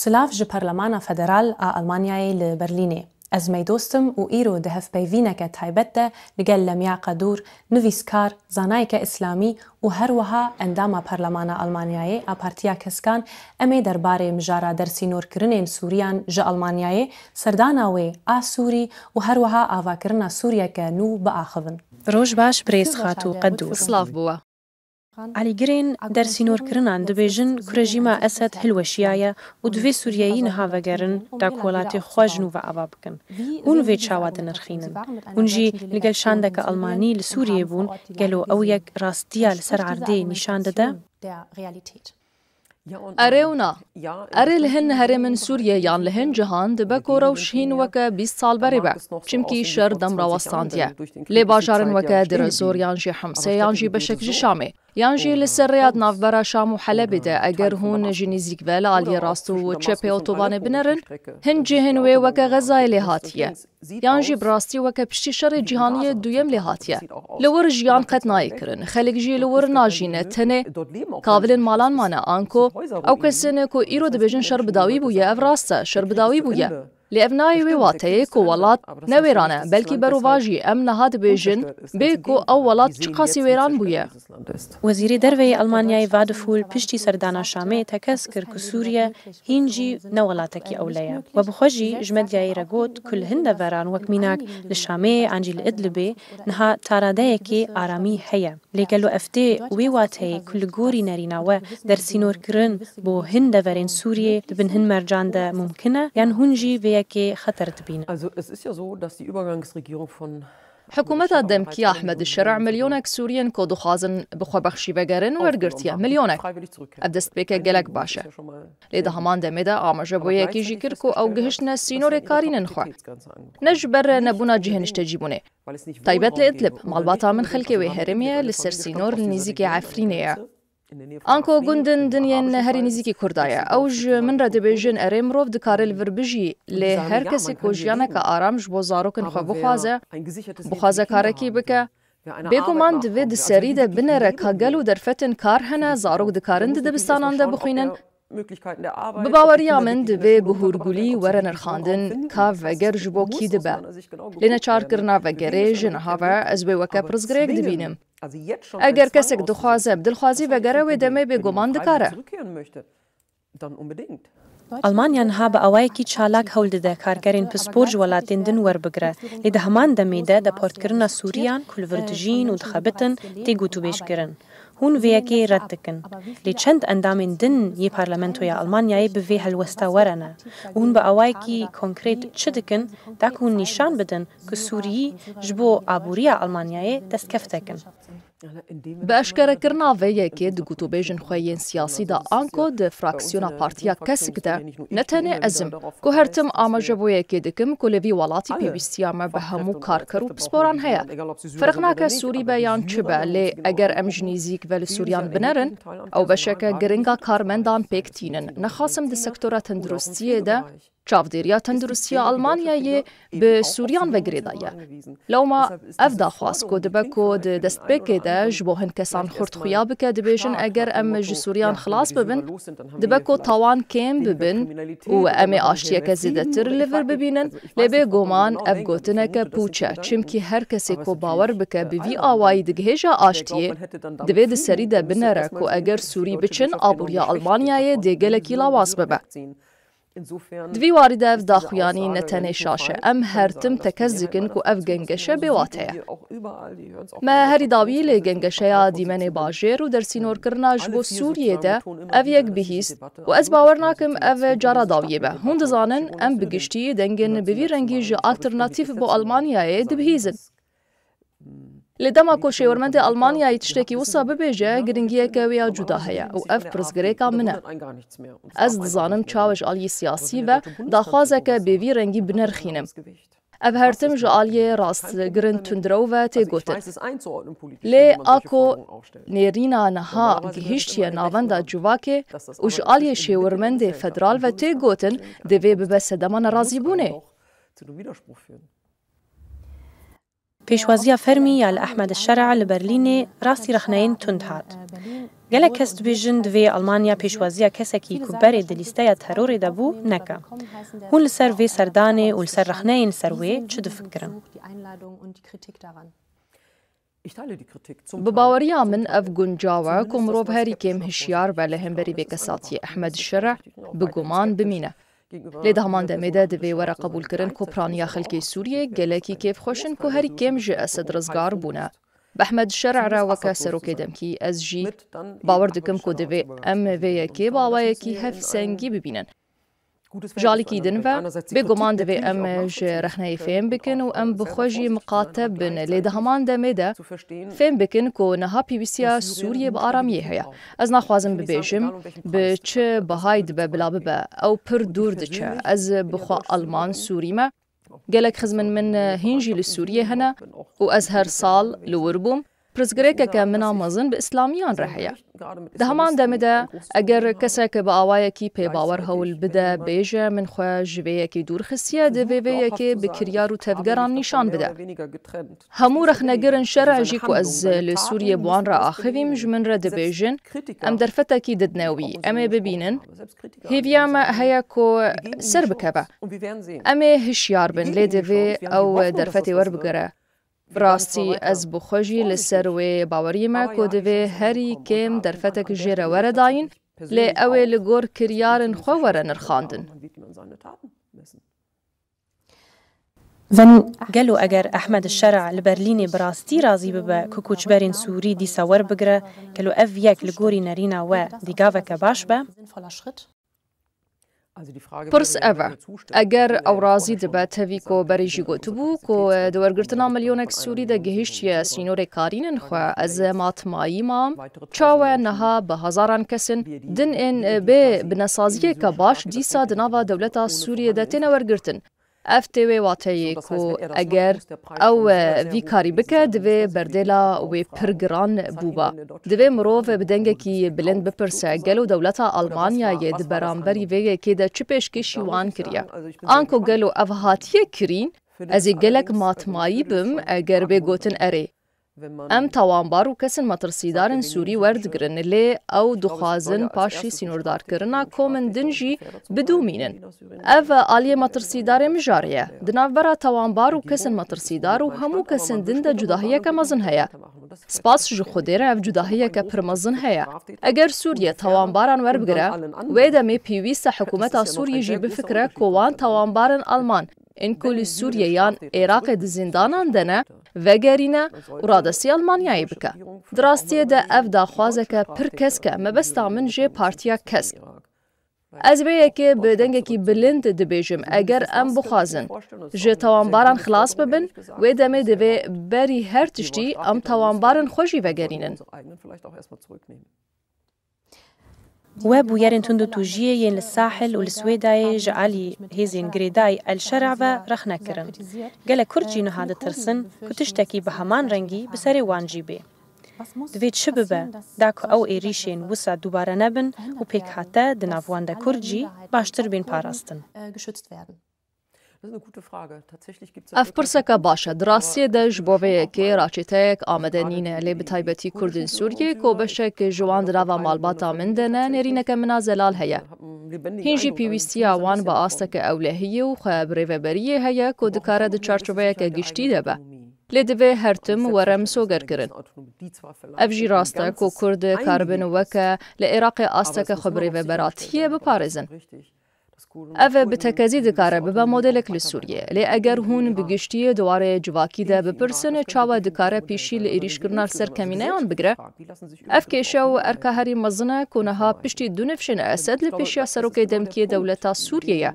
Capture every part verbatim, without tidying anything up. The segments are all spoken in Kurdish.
Silav ji Parlemana Federal a Almanyayê li Berlînê. Ez Meydost im û îro di hevpeyvîneke taybet de li gel Lemya Qedûr, nivîskar, zanayeke îslamî û her wiha endama Parlemana Almanyayê a Partiya Keskan, em ê derbarê mijara dersînorkirinên Sûriyan ji Almanyayê, serdana wê a Sûrî û her wiha avakirina Sûriyeke nû biaxivin. Roj baş birêz Xatû Qedûr. Silav bo we. Alîgirên dersînorkirinan dibêjin ku rejîma Esed hilweşiyaye û divê Sûriyeyî niha vegerin da ku welatê xwe ji nû ve ava bikin. Hûn vê çawa dinirxînin? Hûn jî li gel şandeke Almanî li Sûriyê bûn, gelo ew yek rastiya li ser erdê nîşan dide? Erê û na. Erê li hin herêmên Sûriyê yan li hin cihan dibe ku rewş hîn weke bîst sal berê be. Çimkî şer dem rawestandiye. Lê bajarên weke Dêrezor yan jî Hemsê yan jî beşek ji Şamê, yan jî li ser rêya di navbera Şam û Helebê de, eger hûn ji nîzîk ve li aliyê rast û çepê otobanê binerin, hin cihên wê weke Xezayê lê hatiye. Yan jî bi rastî weke piştî şerê cîhanî yê duyem lê hatiye. Li wir jiyan qet nayê kirin. Xelk jî li wir najîne. Tenê kavilên malan mane. Anko ew kesên ku îro dibêjin şer bi dawî bûye, ev rast e, şer bi dawî bûye. Lê ev nayê wê wateyê ku welat ne wêran e, belkî berovajî em niha dibêjin bê ku ew welat çiqasî wêran bûye. Wezîrê Derve yê Almanyayê Vadeful piştî serdana Şamê tekez kir ku Sûriye hîn jî ne welatekî ewle ye. We bi xwe jî ji medyayê re got ku li hin deveran wek mînak li Şamê an jî li Idlibê niha taradeyekê aramî heye. Lê gelo ev tê wê wateyê ku li gorî nerîna we dersînorkirin bo hin deverên Sûriyê di bin hin mercan de mumkin e, yan hûn jî vê yekê xeter dibînin? Also, es ist ja so, dass die Übergangsregierung von Hikûmeta demkî ya Ehmed Şerî milyonek Sûriyên ku dixwazin bi xwebexşî vegerin wergirtiye. Milyonek. Ev destpêke gelek baş e. Lê di heman demê de amaje bo yekê jî kir ku ew gihiştine sînorê karînin xwe. Ne ji ber nebûna cihê niştecîbûnê. Taybet li Idlib, malbata min xelkê wê herêmê ye, li ser sînor li nîzîkê Efrînê ye. Anko gundin din yên herî nîzîkî Kurda ye. Ew ji min re dibêjin, erê, mirov dikare li vir bijî, lê her kesê ku jiyaneke aram ji bo zarokên xwe bixwaze, bixwaze karekî bike, bêguman divê di serî de binere ka gelo derfetên kar hene, zarok dikarin di dibistanan de bixwînin. Bi baweriya min divê bi hûrgulî were nirxandin ka veger ji bo kî dibe. Lê neçarkirina vegerê ji niha ve ez wê weke pirsgirêk dibînim. Eger kesek dixwaze bi dilxwazî vegere, wê demê bêguman dikare. Almanya niha bi awayekî çalak hewl dide karkerên pispor ji welatên din werbigire, lê di heman demê de deportkirina Sûriyan ku li vir dijîn û dixebitin tê gotûbêjkirin. Hûn vê yekê red dikin. Lê çend endamên din yê Parlamentoya Almanyayê bi vê helwesta were ne. Hûn bi awayekî konkret çi dikin, da ku hûn nîşan bidin ku Sûriyî ji bo aboriya Almanyayê destkeftek in? Bi eşkerekirina vê yekê di gotûbêjên xwe yên siyasî de anko di fraksiyona Partiya Kesk de, ne tenê ez im, ku her tim amaje bo yekê dikim ku li vî welatî pêwîstiya me bi hemû karker û pisporan heye. Ferq nake Sûrî be yan çi be, lê eger em ji nîzîk ve li Sûriyan binerin, ew beşeke giring a karmendan pêk tînin. Nexasim di sektora tenduristiyê de çavdêriya tenduristiya Almanyayê bi Sûriyan ve girêdaye. Lewma ev daxwaz ku dibe ku di destpêkê de ji bo hin kesan xurt xuya bike, dibêjin eger em ji Sûriyan xilas bibin, dibe ku tawan kêm bibin û em ê aştiyeke zêdetir li vir bibînin, lê bêguman ev gotineke pûç e, çimkî her kesê ku bawer bike bi vî awayî digihêje aştiyê, divê di serî de binere ku eger Sûrî biçin, aboriya Almanyayê dê gelekî lawaz bibe. Di vî warî de ev daxuyanî ne tenê şaş e. Em her tim tekez dikin ku ev gengeşe bêwate ye. Me herî dawî li gengeşeya dîmenê bajêr û dersînorkirina ji bo Sûriyê de ev yek bihîst û ez bawer nakim ev cara dawiyê be. Hûn dizanin, em bi giştî dengên bi vî rengî ji Alternatîf bo Almanyayê dibihîzin. Lê dema ku şêwirmendê Almanyayê tiştekî wisa bibêje, giringiyeke wê ya cuda heye û ev pirsgirêka min e. Ez dizanim çawa ji aliyê siyasî ve daxwazeke bêvî rengî binirxînim. Ev her tim ji aliyê rastgirin tundrew ve tê gotin. Lê a ku nêrîna niha gihiştiye navenda civakê û ji aliyê şêwirmendê federal ve tê gotin, divê bibe sedema nerazîbûnê. Pêşwaziya fermî ya li Ehmed Şer'a li Berlînê rastî rexneyên tund hat. Gelek kes dibêjin divê Almanya pêşwaziya kesekî ku berê di lîsteya terorê de bû neke. Hûn li ser vê serdanê û li ser rexneyên ser wê çi difikirin? Bi baweriya min ev guncaw e ku mirov herî kêm hişyar be li hemberî vê kesatiyê Ehmed Şer'a bi guman bimîne. Lê di heman demê de divê were qebûlkirin ku piraniya xelkê Sûriyê gelekî kêfxweş in ku herî kêm ji Esed rizgar bûne. Bi Ehmed Şer'a re weke serokê demkî ez jî bawer dikim ku divê em vê yekê bi awayekî hevsengî bibînin. Ji alîkî din ve, bêguman divê em ji rexneyê fêm bikin û em bi xwe jî miqate bin, lê di heman demê de fêm bikin ku niha pêwîstiya Sûriyê bi aramiyê heye. Ez naxwazim bibêjim, bi çi bihayî dibe bila bibe, ew pir dûr diçe. Ez bi xwe Alman Sûrî me. Gelek xizmên min hîn jî li Sûriyê hene û ez her sal li wir bûm. Pirsgirêkeke min a mezin bi îslamiyan re heye. Di heman demê de eger kesek bi awayekî pêbawer hewl bide bêje min xwe ji vê yekê dûr xistiye, divê vê yekê bi kiryar û tevgeran nîşan bide. Hemû rexnegirin şer'a jî ku ez li Sûriyê bi wan re axivîm ji min re dibêjin, em derfetekî didine wî, em ê bibînin. Hêviya me heye ku ser bikeve. Em ê hişyar bin, lê divê ew derfetê werbigire. Bi rastî ez bi xwe jî li ser wê bawerî me ku divê herî kêm derfetek jê re were dayîn, lê ew ê li gor kiryarên xwe were nirxandin. Gelo eger Ehmed Şer'a li Berlînê bi rastî razî bibe ku koçberên Sûrî dîsa werbigire, gelo ev yek li gorî nerîna we dî gaveke baş be? Pirs ev e. Eger ew razî dibe, tevî ku berê jî gotibû ku di wergirtina milyonek Sûrî de gihiştiye sînorê karînin xwe, ez matmayî mam, çawe niha bi hezaran kes in din ên bê binesaziyeke baş dîsa di nava dewleta Sûriyê de têne wergirtin. Ev tê wê wateyê ku eger ew vî karî bike, divê berdêla wê pir giran bûba. Divê mirov bi dengekî bilind bipirse, gelo dewleta Almanyayê di beramberî vê yekê de çi pêşkêşî wan kiriye? Anku gelo ev hatiye kirîn? Ez ê gelek matmayî bim eger bê gotin erê. Em tawanbar û kesên metirsîdarên Sûrî werdigirin, lê ew dixwazin paşî sînordarkirina komên din jî bidomînin. Ev aliyê metirsîdarê mijarê ye. Di navbera tawanbar û kesên metirsîdar û hemû kesên din de cudahiyeke mezin heye. Spas ji Xwedê re ev cudahiyeke pir mezin heye. Eger Sûriye tawanbaran werbigire, wê demê pêwîst e hikûmeta Sûriyê jî bifikire ku wan tawanbarên Alman ên ku li Sûriyê yan Iraqê di zîndanan de ne, vegerîne û radestî Almanyayê bike. Di rastiyê de ev daxwazeke pir kesk e, mebesta min jê Partiya Kesk. Ez vê yekê bi dengekî bilind dibêjim, eger em bixwazin ji tawanbaran xilas bibin, wê demê divê berî her tiştî em tawanbarên xwe jî vegerînin. We bûyerên tundûtûjiyê yên li Sahil û li Swêdayê ji alî hêzên girêdayî El Şer'a ve rexne kirin. Gelek Kurd jî niha ditirsin ku tiştekî bi heman rengî bi serê wan jî bê. Divê çi bibe da ku ew êrîşên wisa dubare nebin û pêkhate di nav wan de Kurd jî baştir bên parastin? Ev pirseke baş e. Di rastiyê de ji bo vê yekê raçîteyek amade nîne, lê bi taybetî Kurdên Sûriyê ku beşek ji wan di nava malbata min de ne, nêrîneke min a zelal heye. Hîn jî pêwîstiya wan bi asteke ewlehiyê û xwe birêveberiyê heye ku dikare di çarçoveyeke giştî de be. Lê divê her tim were misogerkirin. Ev jî rast e ku Kurd karibin weke li Iraqê asteke xwe birêveberatiyê biparêzin. Ev bi tekezî dikare bibe modelek li Sûriyê. Lê eger hûn bi giştî di warê civakî de bipirsin, çawa dikare pêşî li êrîşkirina li ser kemîneyan bigire? Ev kêşe û erka herî mezin e ku niha piştî du nifşên Esed li pêşiya serokê demkî yê dewleta Sûriyê ye.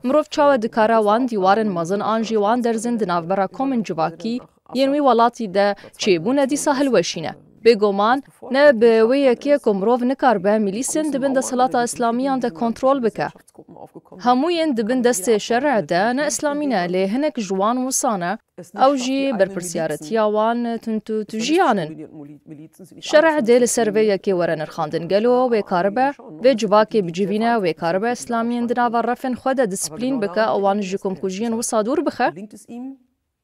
Mirov çawa dikare wan dîwarên mezin an jî wan derzên di navbera komên civakî yên wî welatî de çêbûne dîsa hilweşîne? Bêguman ne bi wê yekê ku mirov nikaribe milîsên di bin desthilata îslamiyan de kontrol bike. Hemû yên di bin destê şer'ê de ne îslamî ne, lê hinek ji wan wisa ne. Ew jî berpirsiyaretiya wan tundûtûjiyan in. Şer'ê dê li ser vê yekê were nirxandin. Gelo wê karibe vê civakê bicivîne, wê karibe îslamiyên di nava refên xwe de disiplîn bike û wan ji komkujiyên wisa dûr bixe?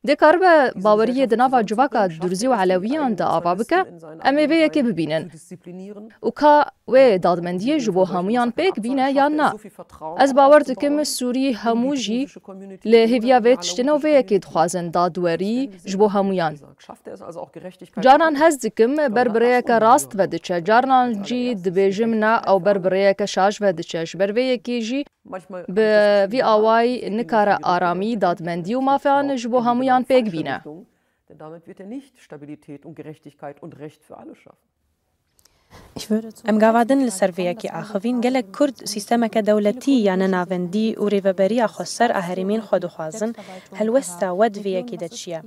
Dê karibe baweriyê di nava civaka Durzî û Elewiyan de ava bike, em ê vê yekê bibînin. Û ka wê dadmendiyê ji bo hemûyan pêk bîne yan na. Ez bawer dikim Sûrî hemû jî li hêviya vê tiştê ne û vê yekê dixwazin dadwerî ji bo hemûyan. Caran hez dikim ber bi rêyeke rast ve diçe, caran jî dibêjim na ew ber bi rêyeke şaş ve diçe. Ji ber vê yekê jî bi vî awayî nikare aramî, dadmendî û mafeyan ji bo hemûyan pêk bîne. Denn damit wird er nicht Stabilität und Gerechtigkeit und Recht für alle schaffen. Em gava din li ser vê yekê axivîn, gelek Kurd sîstemeke dewletî ya nenavendî û rêveberiya xweser a herêmên xwe dixwazin, helwesta we di vê yekê de çi ye?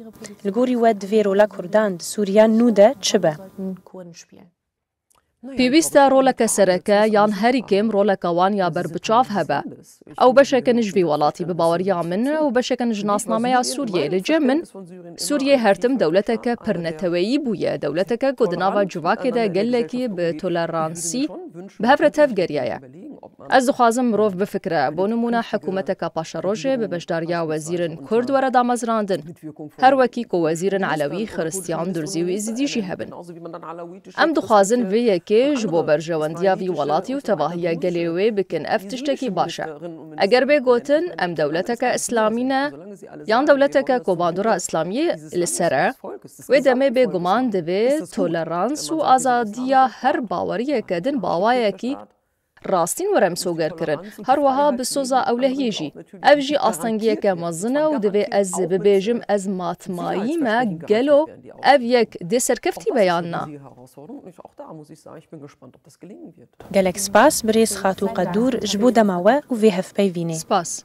Li gorî we divê rola Kurdan di Sûriya nû de çi be? Pêwîst e roleke sereke yan herî kêm roleke wan ya berbiçav hebe. Ew beşek in ji vî welatî bi baweriya min û beşek in ji nasnameya Sûriyê. Li cem min, Sûriyê her tim dewleteke pirneteweyî bûye, dewleteke ku di nava civakê de gelekî bi toleransî bi hev re tevgeriyaye. Ez dixwazim mirov bifikire, bo nimûne hikûmeteke paşerojê bi beşdariya wezîrin Kurd were damezrandin. Her wekî ku wezîrin Elewî, Xiristiyan, Durzî û Êzidî jî hebin. Em dixwazin vê yekê ji bo berjewendiya vî welatî û tevahiya gelê wê bikin. Ev tiştekî baş e. Eger bê gotin, em dewleteke îslamî ne, yan dewleteke ku bandora îslamiyê li ser e, wê demê bêguman divê tolerans û azadiya her baweriyeke din bi awayekî rastîn were misogerkirin. Her wiha bi soza ewlehiyê jî. Ev jî astengiyeke mezin e û divê ez bibêjim ez matmayî me, gelo ev yek dê serkeftî be yan na? Gelek spas birêz Xatû Qedûr ji bo dema we û vê hevpeyvînê. Spas.